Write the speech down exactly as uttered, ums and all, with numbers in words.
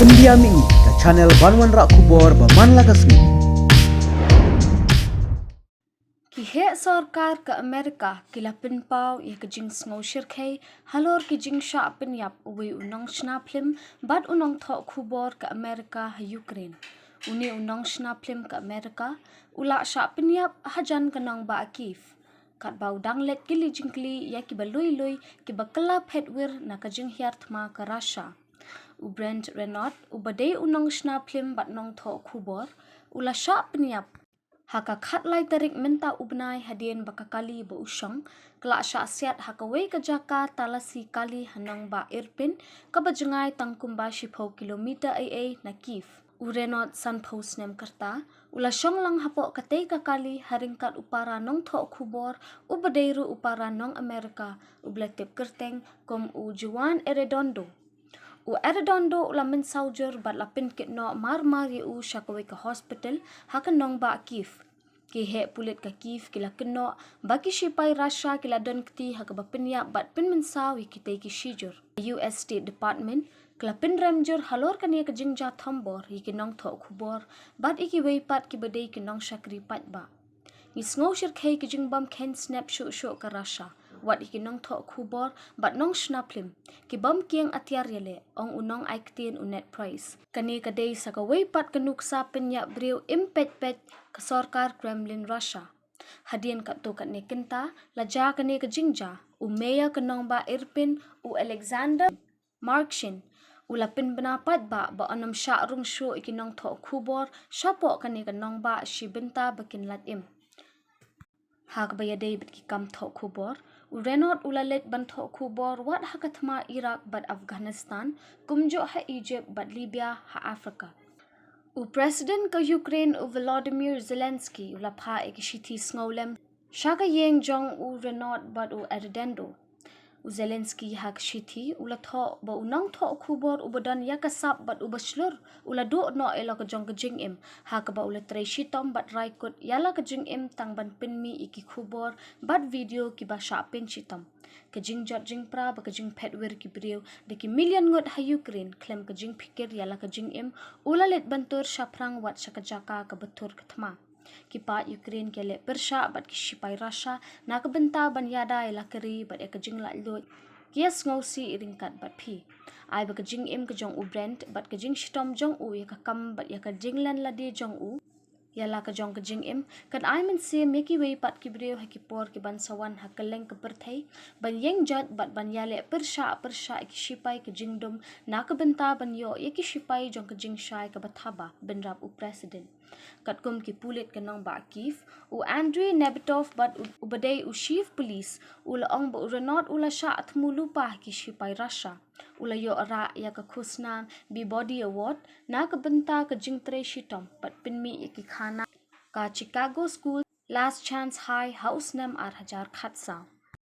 India Mini, ka channel ban wanrah khubor ba man la ka sngi. Ki heh sorkar ka Amerika ki la pynpaw ïa ka jingsngew shyrkhei halor ki jingshah pynïap uwei u nongshna phlim bad u nongthoh khubor ka Amerika ha Ukraine. Une u nongshna phlim ka Amerika u la shah pynïap hajan ka nongbah Kyiv, katba u dang leit kylli jingkylli ïa kiba lui lui kiba kylla phet wir na ka jinghiar thma ka Russia. U Brent Renaud, uba dei u nongshna phlim bad nongthoh khubor, u la shah pynïap ha ka khatlai tarik mynta u bnai hadien ba ka kali ba u shong ka la shah siat ha kawei ka jaka talasi kali ha nongbah Irpin, kaba jngai tang kumba shiphew kilometer eiei na Kyiv. U Renaud, sanphew snem ka rta, u la shong lang hapoh katei ka kali ha ryngkat u para nongthoh khubor uba dei ruh u para nong Amerika uba la tip kyrteng kum u Juan Arredondo. U Arredondo u la mynsaw jur bad la pynkit noh mar mar ïa u sha kawei ka hospital ha ka nongbah Kyiv. Ki heh pulit ka Kyiv ki la kynnoh ba ki shipai Russia ki la don kti ha kaba pynïap bad pynmynsaw ïa kitei ki shijur. U S State Department ka la pynrem jur halor kane ka jingjia thombor ïa ki nongthoh khubor bad ïa kiwei pat kiba dei ki nongshakri paidbah. Ngi sngew shyrkhei ki jingbam kheiñ snep shuh shuh ka Russia wat ïa ki nongthoh khubor bad nongshna phlim, ki bym kieng atiar ïaleh, ong u nongai ktien u Ned Price. Kane ka dei sa kawei pat ka nuksa pynïap briew im peit peit ka sorkar Kremlin Russia. Hadien katto katne kynta la jia kane ka jingjia, u mayor ka nongbah Irpin, u Alexander Markshin, u la pynbna paidbah ba yn ym shah rung shuh ïa ki nongthoh khubor shapoh kane ka nongbah shi bynta ba kin lait im. Ha kaba ïadei bad ki kam thoh khubor, u Renaud u la leit ban thoh khubor wat ha ka thma Iraq bad Afghanistan, kumjuh ha Egypt bad Libya ha Africa. U President ka Ukraine u Volodymyr Zelensky u la phah ïa ki shithi sngewlem sha ka ïing jong u Renaud bad u Arredondo. U Zelensky ha ka shithi u la thoh ba u nongthoh khubor uba don ïa ka sap bad uba shlur u la duh noh ïa la ka jong ka jingim, ha kaba u la trei shitom bad rai kut ïa la ka jingim tang ban pynmih ïa ki khubor bad video kiba shah pynshitom. Ka jingjot jingpra bad ka jingphet wir ki briew da ki million ngut ha Ukraine khlem ka jingpyrkhat ïa la ka jingim u la leit ban tur shaphrang wat sha ka jaka kaba tur ka thma. Ki paid Ukraine ki ïaleh pyrshah bad ki shipai Russia na ka bynta ban ïada ïa la ka ri bad ïa ka jinglaitluid. Ki ïasngewsih ryngkat bad phi. Ai ba ka jingim ka jong u Brent bad ka jingshitom jong u ïa ka kam bad ïa ka jinglen lade jong u, ïa la ka jong ka jingim, kan ai mynsiem ïa kiwei pat ki briew ha ki por ki ban sa wan ha kylleng ka pyrthei ban ïeng jot bad ban ïaleh pyrshah pyrshah ïa ki shipai ka jingdum na ka bynta ban ïoh ïa ki shipai jong ka jingshai kaba thaba, bynrap u President. Katkum ki pulit ka nongbah Kyiv, u Andriy Nabitov bad u, uba dei u Chief Police, u la ong ba u Renaud u la shah thmu lypa ha ki shipai Russia. U la ïoh rah ïa ka khusnam Peabody Award na ka bynta ka jingtrei shitom bad pynmih ïa ki khana ka Chicago School Last Chance High ha u snem ar hajar khatsaw.